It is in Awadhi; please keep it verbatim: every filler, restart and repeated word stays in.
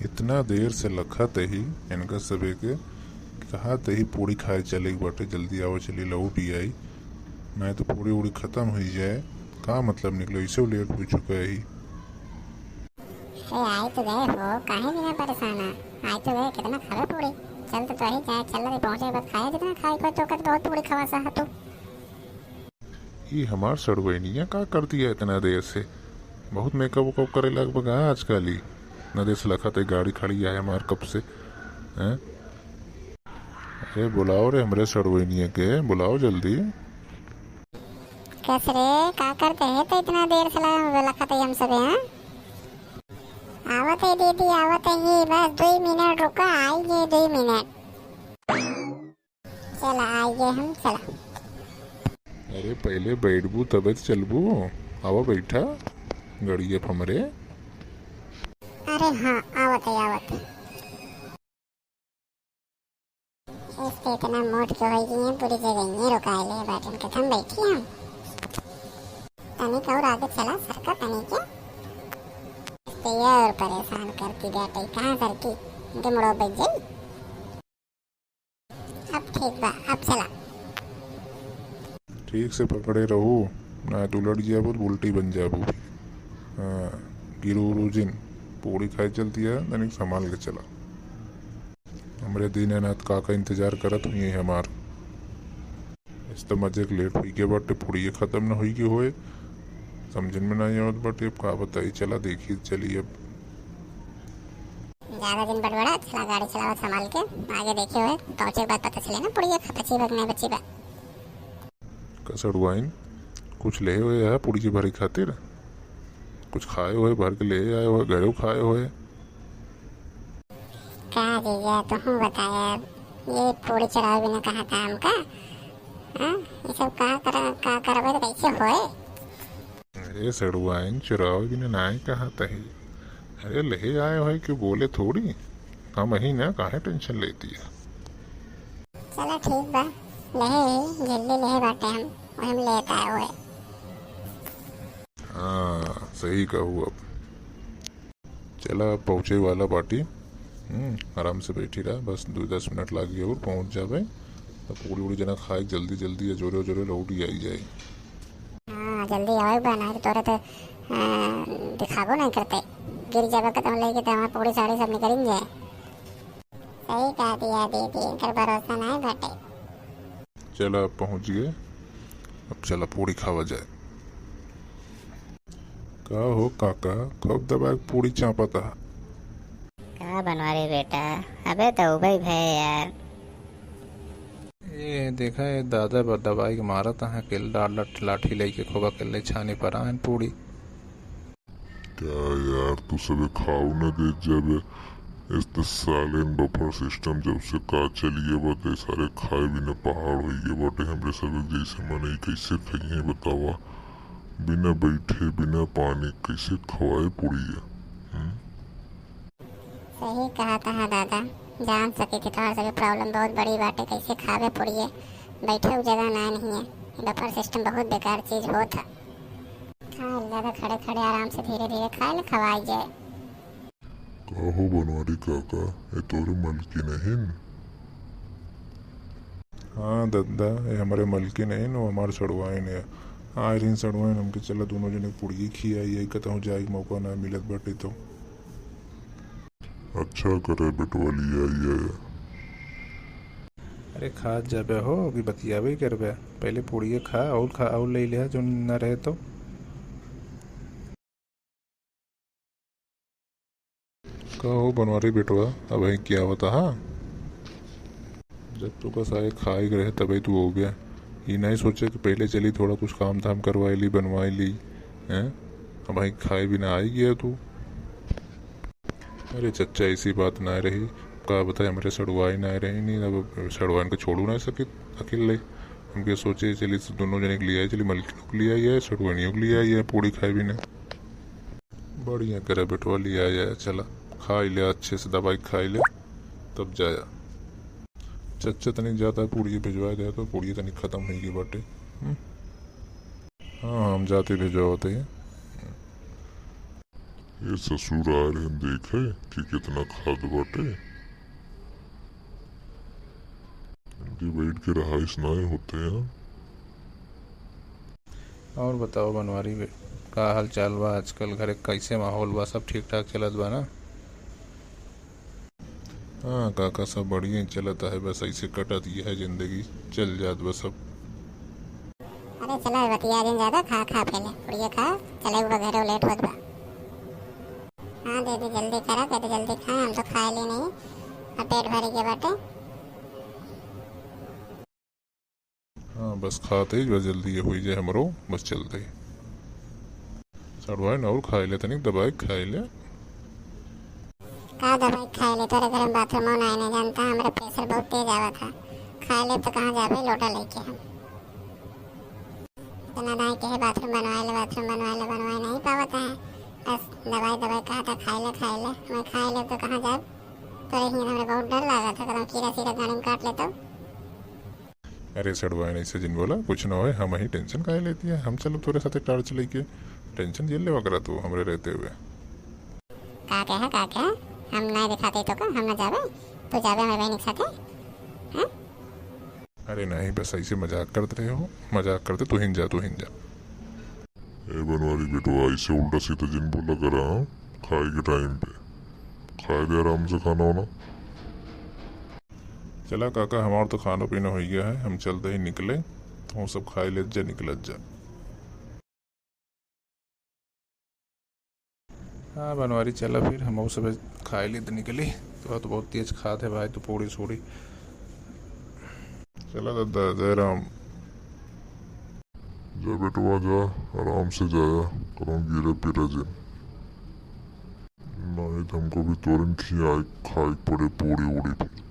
इतना देर से लखत ही इनका सबे के, कहा तही पूड़ी खाए चले के बाटे, जल्दी आवा, चली लौट ही आई, नहीं तो पूड़ी उड़ी खतम हुई जाए। का मतलब निकले, इसे लेट हो चुका है ही। अरे आई तो गए हो, काहे बिना परेशान है? आई तो गए, कितना खावे पूड़ी? चल तो, तो ही जाए, चल रे, पहुँचे के बाद खाए, जितना खाए को तो, कर बहुत पूड़ी खवा सा है तू। ई हमार सड़ुआइनिया का कर दिया इतना देर से? बहुत मेकअप वेकअप करे लाग बगा आजकल ही। इतना देर से लखत ही गाड़ी खड़ी है हमार कब से, हैं? अरे बुलाओ रे हमरे सड़ुआइनिया के, बुलाओ जल्दी। कस रे, का करते है तो इतना देर से लगा, लखत ही हम सबे, हैं? आवत ही दीदी, आवत ही, बस दुई मिनट रुका, आई गए दुई मिनट। चला, आइए हम, चला। अरे, पहले बैठबू तबे तो चलबू। आवा, बैठा गड़िया पे हमरे। अरे हाँ, आवत है, आवत है। इस पे इतना मोट के होई गई है, पूरी जगह ये रुकाए ले बाटन के, हम बैठी हम। तनिक और आगे चला, सरका तनिक। इस पे ये और परेशान करती बैठे, कहाँ सरकी? इनके मुड़ो बज जाई। अब ठीक बा, अब चला। ठीक से पकड़े रहू, ना तो उलट जाबू तो उल्टी बन जाबू। हाँ, गिरू उरू जिन, पूड़ी खाए चलती है, तनिक संभाल के चला। हमरे दीनानाथ काका इंतजार करत हुई है हमार। इस तो मजे के लेट हुई के बाटे, पूड़िये खत्म न हुई के होए, समझन में नहीं आवत बाटे। अब का बताई, चला देखी, चली अब। ज्यादा दिन बड़बड़ा, चला गाड़ी चलावा संभाल के, आगे देखे हुए, पहुँचे के बाद पता चले ना, पूड़िये खा बची बा कि नहीं बची बा। का सड़ुआइन, कुछ ले हुए है पूड़िये भरे खातिर? कुछ खाए हुए, भर के ले आए हुए, घरे खाए हुए? का जीजा, तुहूँ बताया, ये पूड़ी चढ़ावे बिना कहा था हमका? हाँ? ये सब का कर, का करबे तो कैसे होए? अरे सड़ुआइन, चुरावे बिना नाई कहा तही। अरे ले आए होए, क्यों बोले थोड़ी, हम ही ना, काहे टेंशन लेती है? चला ठीक बा, ले ही, जल्दी ले बाटे हम, वही हम लेत आए हुए। हाँ, सही कहू अब। चला, अब पहुँचे वाला बाटी। हम्म, आराम से बैठी रहा, बस दो दस मिनट लागी और पहुँच जाबे। तब पूड़ी उड़ी जना खाए जल्दी जल्दी, या जोरे जोरे लौट ही आई जाए। हाँ, जल्दी आवे बा, नहीं तो तोरे तो, हाँ, दिखाबो नहीं करते। गिर जाबे कदम लेके तो हमार पूड़ी साड़ी सब निकल जाए। सही कहा दिया दीदी, इनकर भरोसा नहीं घटे। चला, अब पहुँच गए, अब चला पूड़ी खावा जाए। का हो काका, खूब दबा के पूड़ी चापत ह? का बनवारी बेटा, अबे तो उबई भय यार। ये देखा, ये दादा ब-, दबाई के मारत ह, अकेल डाल लठ-, लाठी लेके खूब अकेले छाने पर आन पूड़ी। क्या यार, तू सबे खाऊ न देत जाबे? इस त सालेन बफर सिस्टम जब से का चलिए बा, ते सारे खाए बिना पहाड़ होइए बाटे। हमरे सबे जैसे मनई कैसे खइहे बतावा? बिना बैठे, बिना पानी कैसे खवाए पूड़िया? हम्म? सही कहा तहा दादा, जान सके कि तोहार सबे प्रॉब्लम बहुत बड़ी बाटे, कैसे खाबे पूड़िया? बैठे उ जगह ना नहीं है, बफर सिस्टम बहुत बेकार चीज होत है। खाए ले दादा, खड़े खड़े आराम से धीरे धीरे खाए ले, खवाई जाए। का हो बनवारी काका, ए तोरे मलकिन अहिन? हाँ दद्दा, ए हमरे मलकिन अहिन, वो हमार सड़ुआइन है। आए रहिन सड़ुआइन, हमके चला दोनों जने पूड़िये खियाई, यही कतहूँ जाए के मौका ना मिलत बाटे तो। अच्छा करे बेटवा, लिया आया। अरे खात जाबे हो, अभी बतियाबे करबे, पहले पूड़िये खा और खा और ले लिया जो न रहे तो। का हो बनवारी बेटवा, अबहीं क्या आवत हा? जब तो बस आए खाए के रहे तबे तू हो गया। ये नहीं सोचे कि पहले चली थोड़ा कुछ काम धाम करवाई ली, बनवाई ली, हैं? अबहीं खाए बिना आई गया तू। अरे चच्चा, ऐसी बात ना रही, का बताए, हमरे सड़ुआई ना रही, नहीं अब सड़ुआइन के छोड़ू ना सकित अकेले। हमके सोचे चली दोनों जने के लिए आई, चली मलकिन के लिए आई है, सड़ुआइनियों के लिए आई है, पूड़ी खाए बिना। बढ़िया करे बेटवा, लिया आया, चला खाई ले, अच्छे से दवाई खाई ले, तब जाया। चच्चा तनिक जाता है, पूड़िये भिजवा दे, तो पूड़िये तनिक खत्म हुई गई बाटे। हम्म? हाँ, हम जाते भिजवाते हैं। ए ससुर आए रहे देखे कि कितना खाद बाटे। इनके बैठ के रहाइश नाय होते हैं। और बताओ बनवारी बे, का हाल चाल बा आजकल? घरे कैसे माहौल बा? सब ठीक ठाक चलत बा ना? हाँ काका, सब बढ़िया ही चलत है, बस ऐसे कटत ये है जिंदगी, चल जात बा सब। अरे चला बतिया दिन ज्यादा, खा खा पहले पुड़िया खा, चले बा घरे, लेट होत बा। हाँ दीदी जल्दी करा, कहते जल्दी खाए, हम तो खाए ले नहीं, अब पेट भर गया बाटे। हाँ बस खाते ही बस जल्दी ये हुई जाए हमरो, बस चलते ही। सड़वाइन और खाए ले, तनिक दबाई खाए ले। का दवाई खाए ले? तोरे घर में बाथरूम ना आए ना जानता, हमारा प्रेशर बहुत तेज आवा था। खाए ले तो कहाँ जाबे लोटा लेके हम। इतना दाई कहे बाथरूम बनवाए ले, बाथरूम बनवाए ले, बनवाए नहीं पावत है। बस दवाई दवाई कहा था खाए ले खाए ले, मैं खाए ले तो कहाँ जाब? तोरे ही हमें बहुत डर लगा था, कदम कीड़ा सीड़ा गाड़ी में काट ले तो। अरे सड़वाइन ऐसे जिन बोला, कुछ ना होए, हम ही टेंशन काहे लेती है, हम चलो तोरे साथे टार्च लेके, टेंशन जेल लेवा करा तू हमरे रहते हुए। का कहा, का कहा? हम ना दिखाते तो का, हम ना जावे? तू जावे हमारे बहन के साथे? हैं? अरे नहीं, बस ऐसे मजाक करते रहे हो, मजाक करते, तू हिन जा, तू हिन जा। ए बनवारी बेटवा, ऐसे उल्टा सीधा जिन बोला करा, हाँ? खाए के टाइम पे खाए दे आराम से खाना वाना। चला काका, हमार तो खाना पीना हो गया है, हम चलते ही निकले, तो सब खाए लेत जा, निकलत जा। हाँ बनवारी, चला फिर हम सब खाए लेत निकली। तो, तो बहुत तेज खात है भाई, तो पूड़ी सूड़ी। चला दादा, जय राम। जा बेटवा जा, आराम से जाया, करो गिरा पिरा जिन। नहीं तो हमको भी तोरन खियाए खाए पड़े पूड़ी उड़ी फिर।